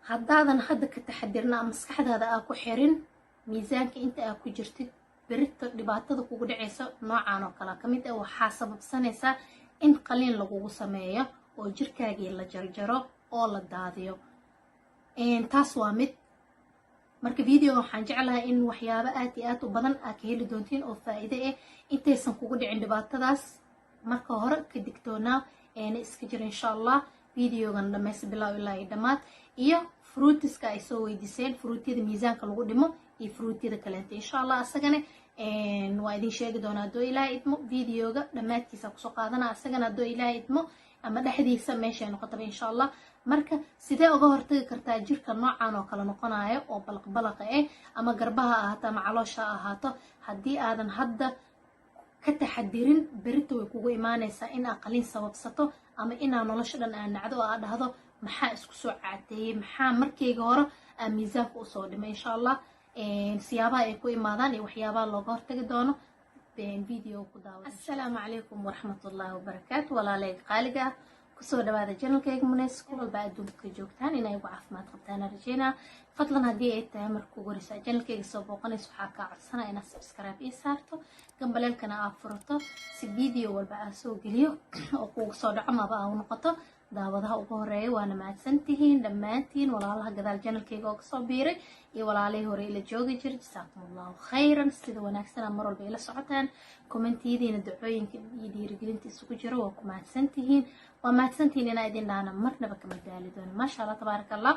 Haddaadan hadda ka taxadirna ama maskaxdaada aa ku xirin miisaanka inta aa ku jirtid, berita dhibaatada kugu dhacaysa noocan oo kale ka mid ah waxaa sababsanaysaa in qaliin lagugu sameeyo oo jirkaagii la jarjaro oo la daadiyo. Taas waa mid. Marka videoga waxaan jeclahay in waxyaabo aad iyo aad u badan aa ka heli doontiin oo faa'iide ah. Intaysan kugu dhicin dhibaatadaas, marka hore ka digtoonaa eena iska jira. Insha Allah videogan dhammaysta bilow ilaa iyo dhammaad, iyo fruitiska ay soo weydiiseen, fruityada miisaanka lagu dhimo iyo fruityada kaleenta, insha Allah asagana waa idin sheegi doonaa haddoo Ilaahay idmo. Videoga dhammaadkiisa kusoo qaadana asagana haddoo Ilaahay idmo, ama dhexdiisa meeshay noqotaba, insha Allah. Marka sidee uga hortagi kartaa jirka noocan oo kale noqonayo oo balaqbalaqa ah, ama garbaha ahaato ama caloosha ha ahaato? Haddii aadan hadda ka taxadirin, berita way kugu imaanaysaa in aa qaliin sababsato ama inaa nolosha dhan aa nacdo oo aa dhahdo: "Maxaa isku soo caateeyey? Maxaa markayga hore aa miisaanka usoo dhimay?" Insha Allah siyaabaha ay ku imaadaan iyo waxyaabaha looga hortagi doono video ku daawa. Assalaamu calaykum waraxmatullaahi wabarakaatu. Walaalayga qaaliga ah, kusoo dhawaada channelkayga Muneys. Ku walba adduunka ka joogtaan, inay ugu caafimaad qabtaan rajeynaa. Fadlan, haddii ay tahay marka ugu horeysa channelkayga soo booqanayso, waxaa kaa codsanaa inaad subscribe ii saarto, gambaleelkana aa furato, si video walba aa soo geliyo oo kuugu soo dhaco maba aa u noqoto daawadaha ugu horeeya. Waana mahadsantihiin dhammaantiin, walaalaha gadaal channelkayga oo kasoo biiray iyo walaalihii hore ila joogi jira. Jasaakum Allahu khayran. Sida wanaagsana mar walba ila socotaan, commentiyadiina dacooyinka iyo dhiirigelinta isugu jiro, waa ku mahadsantihiin. Waa mahadsantihiin inaa idin dhahna marnaba kama daali doono. Maasha Allah, tabaaraka Allah.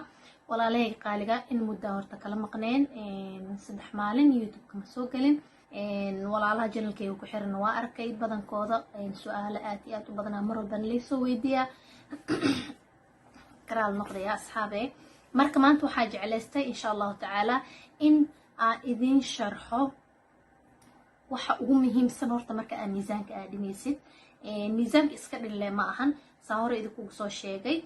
Walaalahayga qaaliga, in muddaa horta kala maqneen, 3 maalin YouTube kama soo gelin. Walaalaha channelkayga ku xiran waa arkay badankooda su-aalo aad iyo aad u badanaa mar walbana laysoo weydiiyaa. Karaal noqdaya asxaabe. Marka maanta waxaa jeclaystay, insha Allahu tacaala, in aan idin sharxo waxa ugu muhiimsan horta marka aa miisaanka aa dhimaysid. Miisaanka iska dhinle ma ahan. Saa hore idinkugu soo sheegay,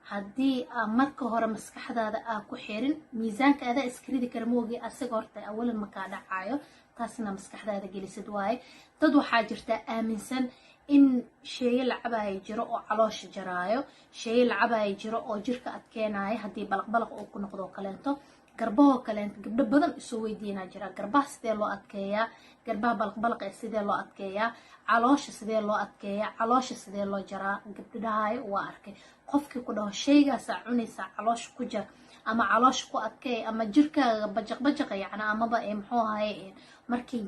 haddii aa marka hore maskaxdaada aa ku xirin miisaanka adaa iska ridi kara moogi, asaga horta awalan makaa dhacayo. Taasina maskaxdaada gelisid waaye. Dad waxaa jirta aaminsan in sheeye la cabaaya jiro oo caloosha jaraayo, sheeye la cabaaya jiro oo jirka adkeenaayo haddii balaqbalaq uu ku noqdo kaleento, garbahoo kaleento. Gabdho badan isoo weydiinaa jira: garbaha sidee loo adkeeyaa? Garbaha balaqbalaqa sidee loo adkeeyaa? Caloosha sidee loo adkeeyaa? Caloosha sidee loo jaraa? Gabdho dhahaayo waa arkay. Qofkii ku dhaho shaygaasaa cunaysaa caloosha ku jar ama caloosha ku adkeey ama jirkaaga bajaq bajaqa yacni, amaba muxuu ahaye, markii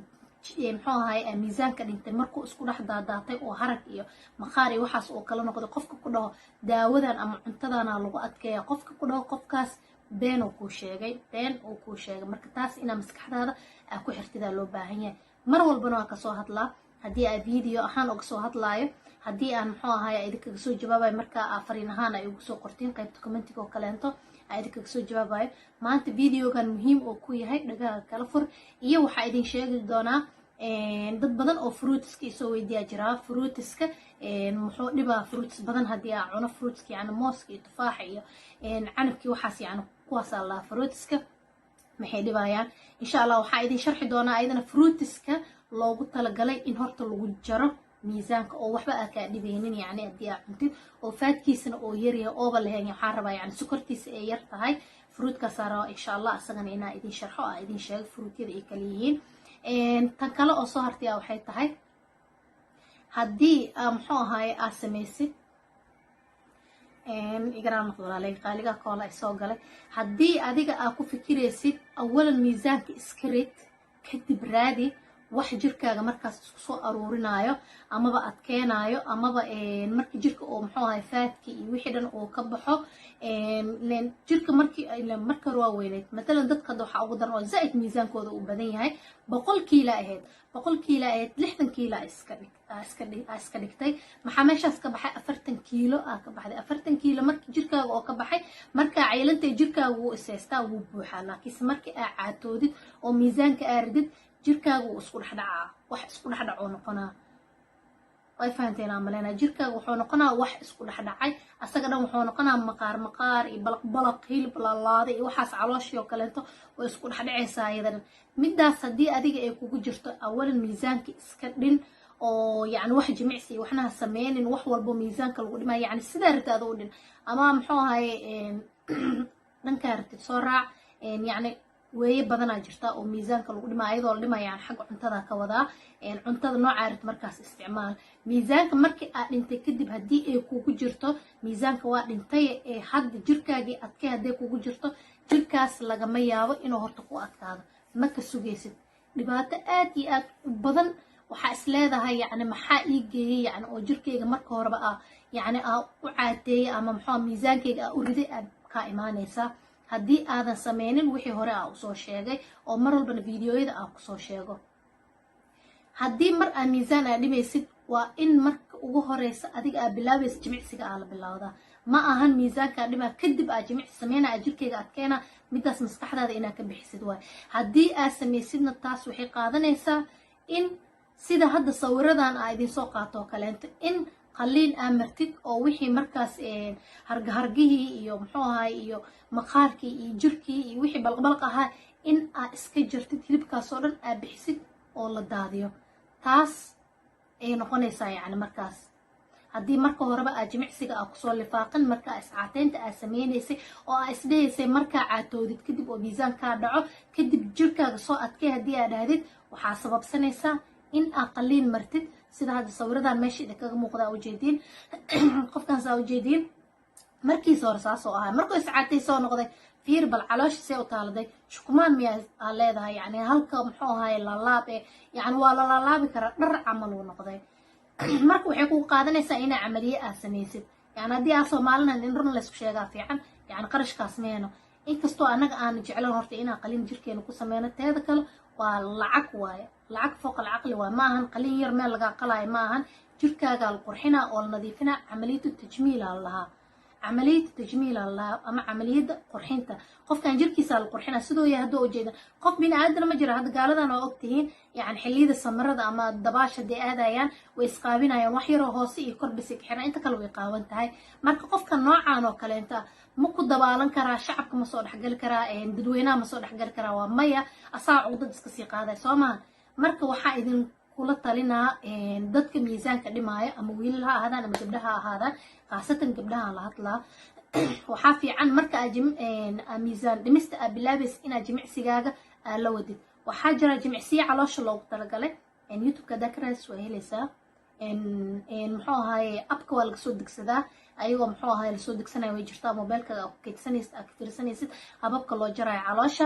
muxuu ahaye miisaanka dhintay, markuu isku dhex daadaatay oo harag iyo maqaar iyo waxaas uu kala noqday, qofka ku dhaho daawadan ama cuntadana lagu adkeeya, qofka ku dhaho, qofkaas been uu kuu sheegay, been uu kuu sheegay. Marka taas inaa maskaxdaada aa ku xirtidaa loo baahan yahay. Mar walbana waa kasoo hadlaa, haddii aa video ahaan uga soo hadlaayo, haddii aan muxuu ahaye idinkaga soo jawaabayo, marka aa fariin ahaan ay ugu soo qortiin qaybta commentiga oo kaleento aa idinkaga soo jawaabayo. Maanta videogan muhiim oo ku yahay, dhagaha kala fur. Iyo waxaa idin sheegi doonaa, dad badan oo fruitiska isoo weydiiyaa jiraa: fruitiska muxuu dhibaa? Fruits badan haddii aa cuno, fruitska yani mooska iyo tufaaxa iyo canabkii waxaas, yani kuwaasaa lahaa, fruitiska maxay dhibayaan? Insha Allah waxaa idin sharxi doonaa ayadana fruitiska loogu talagalay in horta lagu jaro miisaanka oo waxba aa kaa dhibaynin, yani haddii aa cuntid oo fatkiisana oo yaryahay ooba lahayn, waxaan rabaa yani sokortiisa ay yar tahay. Fruitkaasaa rabaa, insha Allah, isagana inaa idin sharxo, aa idin sheego fruityada ay kala yihiin. Tan kale oo soo hartay waxay tahay, haddii muxuu ahaaye aa samaysid, igaraan noqdo walaalay qaaliga, koola ay soo galay. Haddii adiga aa ku fikiraysid awalan miisaanka iska rid, kadib raadi wax jirkaaga markaas isku soo aruurinaayo amaba adkeenaayo, amaba marka jirka oo muxuu ahay fatka iyo wixii dhan uu ka baxo jirka, markii marka hore waa weyneyd matalan. Dadka hadda waxaa ugu daran oo zaa'id miisaankooda uu badan yahay, 100 kiila ahayd, 100 kiila ahayd, 60 kiila iska dhigtay. Maxaa meeshaas ka baxay? 40 kiilo aa ka baxday. 40 kiilo marka jirkaaga oo ka baxay, markaa caylantay jirkaaga wuu isaystaa, wuu buuxaa. Laakiinse markii aa caatoodid oo miisaanka aa ridid, jirkaaga wuu isku dhexdhacaa, wax isku dhexdhacoo noqonaa. Way fahanteen aan maleynaa. Jirkaaga wuxuu noqonaa wax isku dhexdhacay, asaga dhan wuxuu noqonaa maqaar maqaar iyo balaq balaq, hilib laalaaday iyo waxaas, calooshii oo kaleeto way isku dhexdhacaysaa iyada dhan. Midaas haddii adiga ay kugu jirto, awalan miisaanka iska dhin. Oo yani wax jimicsi iyo waxna ha sameynin, wax walbo miisaanka lagu dhimaya, yani sidaa rabtid adoo u dhin ama muxuu ahaye dhankaa rabtid soo raac. Yani weeye badanaa jirta oo miisaanka lagu dhimaya, ayadoo la dhimaya, yani xagga cuntada ka wadaa. Cuntada noocaa rabtid markaas isticmaal. Miisaanka markii aad dhintay kadib, haddii ay kugu jirto miisaanka waa dhintay ee hadda jirkaagii adkay, hadday kugu jirto, jirkaas lagama yaabo inuu horta ku adkaado. Ma ka sugaysid dhibaato aad iyo aad u badan. Waxaa is leedahay, yani maxaa ii geeyey, yani oo jirkayga marka horeba ah yani aa u caateeyey ama muxuu miisaankayga aa u riday, aad kaa imaanaysaa haddii aadan sameynin wixii hore aa usoo sheegay oo mar walbana videoyada aa kusoo sheego. Haddii mar aa miisaan aa dhimaysid, waa in marka ugu horeysa adiga aa bilaabaysa jimicsiga aa la bilowdaa. Ma ahan miisaankaa dhimaa kadib aa jimicsi sameyna, aa jirkayga adkeena. Midaas maskaxdaada inaa ka bixisid waay. Haddii aa samaysidna, taas waxay qaadanaysaa in sida hadda sawiradan aa idinsoo qaato oo kaleento, in qaliin aa martid oo wixii markaas hargahargihii iyo muxuu ahaay iyo maqaarkii iyo jirkii iyo wixii balqbalq ahaa in aa iska jirtid, hilibkaasoo dhan aa bixisid oo la daadiyo. Taas ayay noqonaysaa. Yacni markaas haddii marka horeba aa jimicsiga aa kusoo lifaaqin, markaa iscaateynta aa sameynaysay oo aa isdhehaysay markaa caatoodid kadib oo miisaan kaa dhaco kadib jirkaaga soo adkay, haddii aa dhahdid, waxaa sababsanaysaa in aa qaliin martid, sida hadda sawiradan meesha idinkaga muuqdaa. Ujeediin qofkan saa ujeediin, markiisa hore saasoo ahaa, markuu iscaatay soo noqday. Fiir bal caloosha see u taaladay. Shukumaan miyaa aa leedahay? Yani halka muxuu ahaay laalaab eh, yani waa la laalaabi karaa, dhar camal uu noqday. Marka waxay kugu qaadanaysaa inaa camaliye aa samaysid. Yani haddii aa soomaalina in run laysku sheegaa fiican, yani qarashkaas meeno, inkastoo annaga aana jeclan horta inaan qalin jirkeena ku sameyno. Teeda kale waa lacag waaye, lacag fooq alcaqli waaye. Ma ahan qalin yar meel lagaa qalaayo, ma ahan. Jirkaagaa la qurxinaa oo la nadiifinaa. Camaliyatu tajmiila la lahaa, camaliyada tajmiila la lahaa ama camaliyada qurxinta. Qofkan jirkiisa la qurxinaa sidoo yahay. Hadduu ujeeda qof bini aadana ma jira. Hadda gaaladan waa ogtihiin, yani xilliyada samarada ama dabaasha hadday aadayaan, way isqaabinayaan, wax yaroo hoose iyo kor bisi ka xiran, inta kale way qaawan tahay. Marka qofka noocan oo kaleenta ma ku dabaalan karaa shacabka? Ma soo dhexgali karaa dadweynaha? Ma soo dhexgali karaa? Waa maya. Asaa cuqdad iska sii qaaday, soo maha? Marka waxaa idin kula talinaa dadka miisaanka dhimaayo, ama wiilal ha ahaadaan ama gabdhaha ha ahaadaan, khaasatan gabdhaha la hadlaa, waxaa fiican marka aa miisaan dhimista aa bilaabaysa inaad jimicsigaaga aa la wadid. Waxaa jira jimicsiyo caloosha loogu talagalay. YouTube-ka haddaa ka raadis waa helaysaa. Muxuu ahaaye, app-ka waa laga soo degsadaa, ayagoo muxuu ahaye lasoo degsanaya way jirtaa. Mobilkaga aa ku keydsanaysid, aa ka fiirsanaysid hababka loo jaraayo caloosha.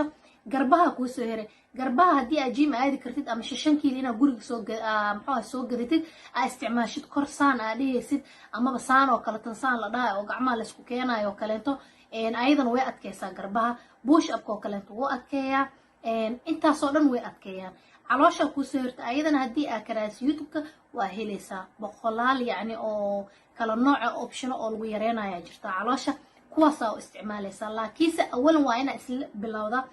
Garbaha kuu soo heray. Garbaha haddii aad gym aadi kartid ama 5 kiilo inaad guriga soo muxuu ahay soo gadatid, aa isticmaashid, kor saan aa dhehaysid amaba saan oo kale, tan saan la dhahayo oo gacmaha laysku keenayo oo kaleento, ayadana way adkeysaa garbaha. Push up-ka oo kaleento wuu adkeeyaa. Intaasoo dhan way adkeeyaan. Caloosha kuusoo hirta ayadana haddii aa karaasi YouTube-ka waa helaysaa boqolaal, yacni oo kala nooca option-o oo lagu yareynaya jirta caloosha, kuwaasaa u isticmaalaysaa. Laakiinse awalan waa inaa isla bilowda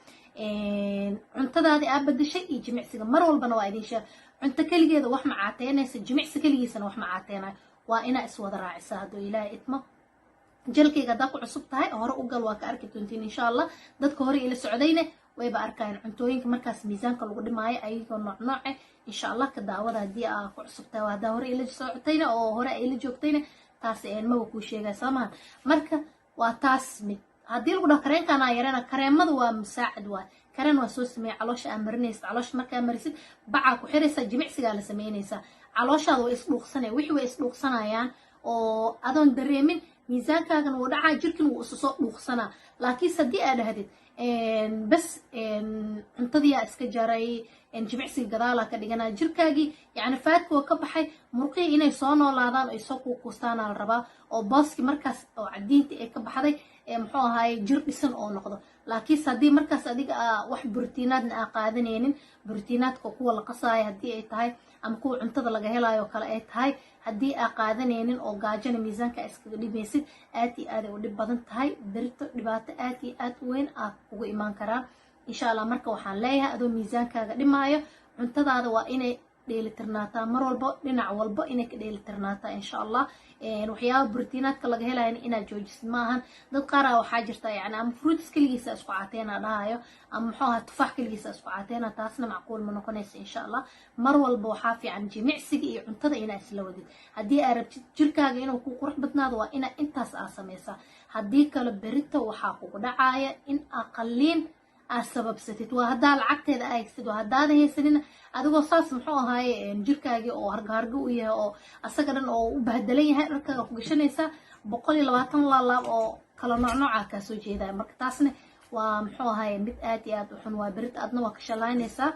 cuntadaadii aa badashay iyo jimicsiga. Mar walbana waa idin sheeg, cunto keligeeda wax ma caateynaysa, jimicsi keligiisana wax ma caateynayo. Waa inaa iswada raacisa. Hadduu Ilaahay idmo, channel-kayga haddaa ku cusub tahay, hore u gal, waa ka arki doontiin insha Allah. Dadka hore ila socdayne wayba arkayaan cuntooyinka markaas miisaanka lagu dhimaayo ayagoo nooc nooce. Insha Allah ka daawada haddii aa ku cusub tahay. Haddaa hore ila socotayna oo hore ila joogtayna, taas maba kuu sheegaya, soo maha? Marka waa taas mid. Haddii lagu dhaho kareenkaan aa yarana, kareemada waa musaacid waay. Kareen waa soo sameeya, caloosha aa marinaysid. Caloosha markaa marisid, bacaa ku xiraysaa, jimicsigaa la sameynaysaa, calooshaada way isdhuuqsanaya, wixii way isdhuuqsanayaan oo adoon dareemin miisaankaagana wuu dhacaa, jirkin wuu isu soo dhuuqsanaa. Laakiinse haddii aa dhahdid bas cuntadiyaa iska jaray, jimicsiga gadaalaa ka dhiganaa, jirkaagii yacni faadka waa ka baxay, murqihii inay soo noolaadaan ay soo kuukuustaana la rabaa oo booski markaas oo cadiinta ee ka baxday ee muxuu ahaaye jir dhisan oo noqdo. Laakiinse haddii markaas adiga aa wax borotiinaadna aa qaadanaynin, borotiinaadka kuwa la qasaayo haddii ay tahay ama kuwa cuntada laga helayo kale ay tahay, haddii aa qaadanaynin oo gaajana miisaanka iskaga dhimaysid, aad iyo aaday u dhib badan tahay. Berito dhibaato aad iyo aad u weyn aa kugu imaan karaa insha Allah. Marka waxaan leeyahay, adoo miisaankaaga dhimaayo, cuntadaada waa inay Dheelitirnaataa mar walbo, dhinac walbo inay ka dheelitirnaataa, insha Allah. Waxyaaba brotiinaadka laga helayan inaad joojisid maahan. Dad qaar ah waxaa jirta, yani, ama fruits keligiisa isku caateena dhahayo, ama muxuu ahaa, tufaax keligiisa isku caateena. Taasna macquul ma noqonaysa, insha Allah. Mar walba waxaa fiican jimicsiga iyo cuntada inaa isla wadid. Haddii aad rabtid jirkaaga inuu ku qurux badnaado, waa inaa intaas aa sameysaa. Haddii kale berito waxaa kugu dhacaya in aa qalliin aad sababsatid. Waa haddaa lacagteeda aa haysid. Waa haddaada haysanina, adigoo saas, muxuu ahaaye, jirkaagii oo harga harga u yahay oo asaga dhan oo u bahdalan yahay, dharkaaga ku gashanaysaa 120 laalaab oo kala nooc nooca kaa soo jeedaya. Marka taasna waa, muxuu ahaaye, mid aad iyo aad u xun. Waa berita adna waa ka shalaynaysaa,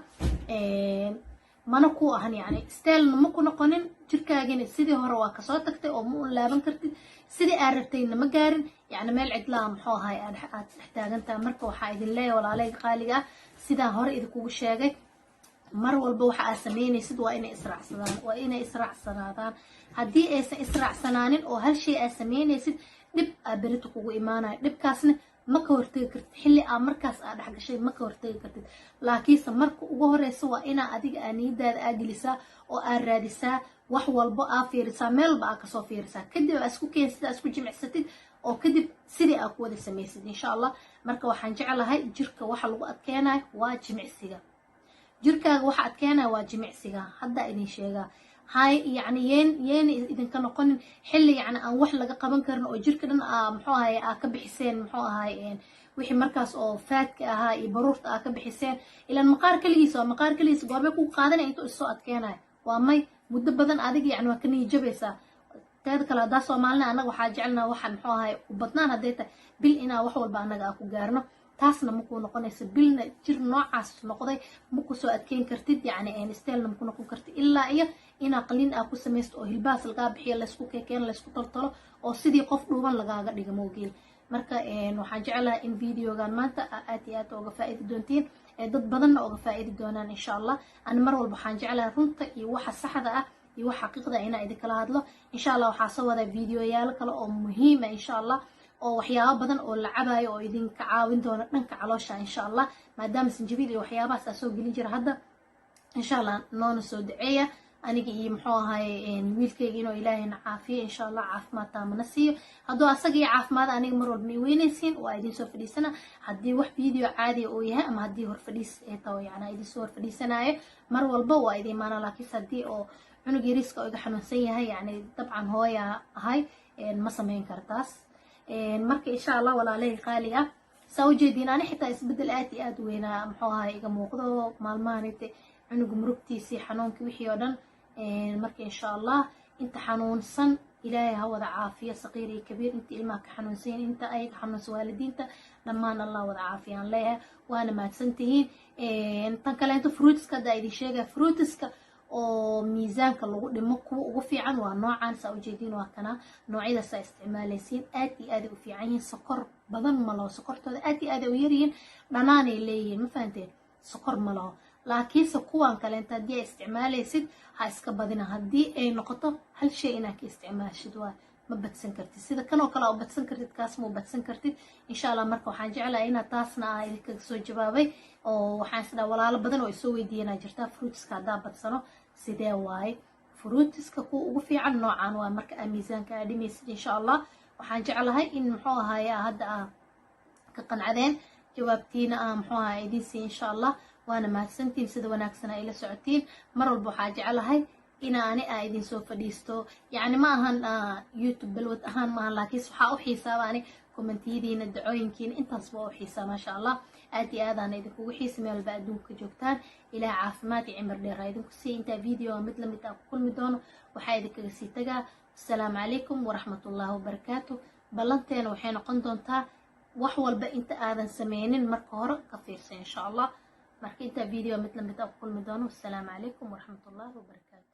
mana ku ahan, yani, stylena ma ku noqonin. Jirkaagina sidii hore waa kasoo tagtay oo ma un laaban kartid, sidii aad rabtayna ma gaarin, yani meel cidlaa, muxuu ahay, aad dhex taagantaha. Marka waxaa idin leeyahay, walaalayga qaaliga ah, sidaan hore idinkugu sheegay, mar walba waxa aad sameynaysid waa inay israacsadaan, waa inay israacsanaadaan. Haddii aysan israacsanaanin oo hal shay aad sameynaysid, dhib aa berita kugu imaanayo. Dhibkaasna ma ka hortegi kartid. Xilli aa markaas aa dhexgashay ma ka hortegi kartid. Laakiinse marka ugu horeysa waa inaa adiga aa niyadaada aa gelisaa oo aa raadisaa, wax walbo aa fiirisaa, meel walba aa kasoo fiirisaa, kadib aa isku keensid, aa isku jimicsatid, oo kadib sidii aa ku wada samaysid, insha Allah. Marka waxaan jeclahay, jirka waxa lagu adkeenayo waa jimicsiga. Jirkaaga waxa adkeenaya waa jimicsiga. Haddaa idin sheegaa hay, yani, yeen yeena idinka noqonin xilli, yani, aan wax laga qaban karin oo jirka dhan aa, muxuu ahay, aa ka bixiseen, muxuu ahay, wixii markaas oo faadka ahaa iyo baruurta aa ka bixiseen. Ilaan maqaar keligiisa waa maqaar keligiisa, goormee ku qaadanaya intuu issoo adkeenayo? Waa may, muddo badan adiga, yani, waa ka niijabaysaa. Teeda kale, haddaa Soomaalina annaga waxaa jecelnaa waxa, muxuu ahay, u badnaan hadday tahay bil inaa wax walba annaga aa ku gaarno. Taasna makuu noqonaysa. Bilna jir noocaas noqday ma kusoo adkeyn kartid, yacni, stylena maku noqon kartid, ilaa iyo inaa qaliin aa ku samaysto oo hilbahaas lagaa bixiyo, laysku keekeen, laysku toltolo oo sidii qof dhuuban lagaaga dhiga moogeel. Marka waxaan jeclahay in videogan maanta aad iyo aad oga faa-idi doontiin, dad badanna oga faa-idi doonaan, insha Allah. Ani mar walba waxaan jeclahay runta iyo waxa saxda ah iyo wax xaqiiqda inaa idinkala hadlo, insha Allah. Waxaa soo wadaa videoyaalo kale oo muhiima, insha Allah, oo waxyaabo badan oo la cabayo oo idinka caawin doono dhanka caloosha, insha Allah, maadaama sanjabiil iyo waxyaabahaas aa soo gelin jira hadda, insha Allah. Noona soo duceeya aniga iyo, muxuu ahay, wiilkayga inuu Ilaahayna caafiyo, insha Allah, caafimaad taamana siiyo. Hadduu asaga iyo caafimaad, aniga mar walba ma weynaysiin, waa idin soo fadhiisana. Haddii wax video caadiya uu yahay ama haddii horfadhiis ay taho, yani, idin soo horfadhiisanaayo, mar walba waa idin imaana. Laakiinse haddii oo cunug yariiska oo iga xanuunsan yahay, yani, dabcan hooya ahay, ma sameyn kara taas. Marka, insha Allah, walaalahey qaali ah, saa ujeediin, ani xitaa isbedel aad iyo aad weynaa, muxuu ahay, iga muuqdo maalmahanite, cunuga murugtiisii, xanuunkii, wixii oo dhan. Marka, insha Allah, inta xanuunsan Ilaahay ha wada caafiyo, saqiir iyo kabiir, inta ilmaha ka xanuunsan, inta ayaga xanuunsan, waalidiinta dhammaan Allah wada caafiyaan leeyahay. Waana mahadsantihiin. Tan kaleento, fruitska haddaa idin sheegaya, fruitska oo miisaanka lagu dhimo kuwa ugu fiican waa noocan saa ujeediin, waa kana. Noocyadaasaa isticmaalaysiin, aad iyo aaday u fiican yihiin. Sokor badan ma laho, sokortooda aad iyo aad ay u yaryihiin, dhanaanay leeyihiin, ma fahanteen? Sokor ma laho. Laakiinse kuwan kaleenta haddii ay isticmaalaysid, ha iska badina. Haddii ay noqoto hal shay inaad ka isticmaashid, waa ma badsan kartid. Sida kanoo kale u badsan kartid, kaas ma u badsan kartid, insha Allah. Marka waxaan jeclahay inaad taasna ah idinkaga soo jawaabay, oo waxaan isdhaha walaalo badan oo isoo weydiiyanaa jirtaa, fruitska haddaa badsano sidee waaye? Fruitska kuwa ugu fiican noocan waa marka aa miisaanka aa dhimaysid, insha Allah. Waxaan jeclahay in, muxuu ahaye, hadda aa ka qancadeen jawaabtiina ah, muxuu ahaa, idin siiy, insha Allah. Waana mahadsantiin sida wanaagsan aa ila socotiin. Mar walba waxaa jeclahay ina ani aa idin soo fadhiisto, yacni, ma ahan YouTube balwad ahaan ma ahan, laakiinse waxaa u xiisaaba ani commentiyadiina, dacooyinkiina, intaas waa u xiisaa, maasha Allah. Aad iyo aadaana idinkugu xiisa. Meel walba adduunka ka joogtaan, Ilaah caafimaad iyo cimar dheer ha idinku siiya. Intaa video mid lamid ah ku kulmi doono, waxaa idinkaga sii tagaa asalaamu calaykum waraxmatullaahi wabarakaatu. Ballanteena waxay noqon doontaa wax walba inta aadan sameynin marka hore ka fiirsa, insha Allah. Marka intaa video mid lamid ah ku kulmi doono, asalaamu calaykum waraxmatullaahi wabarakaatu.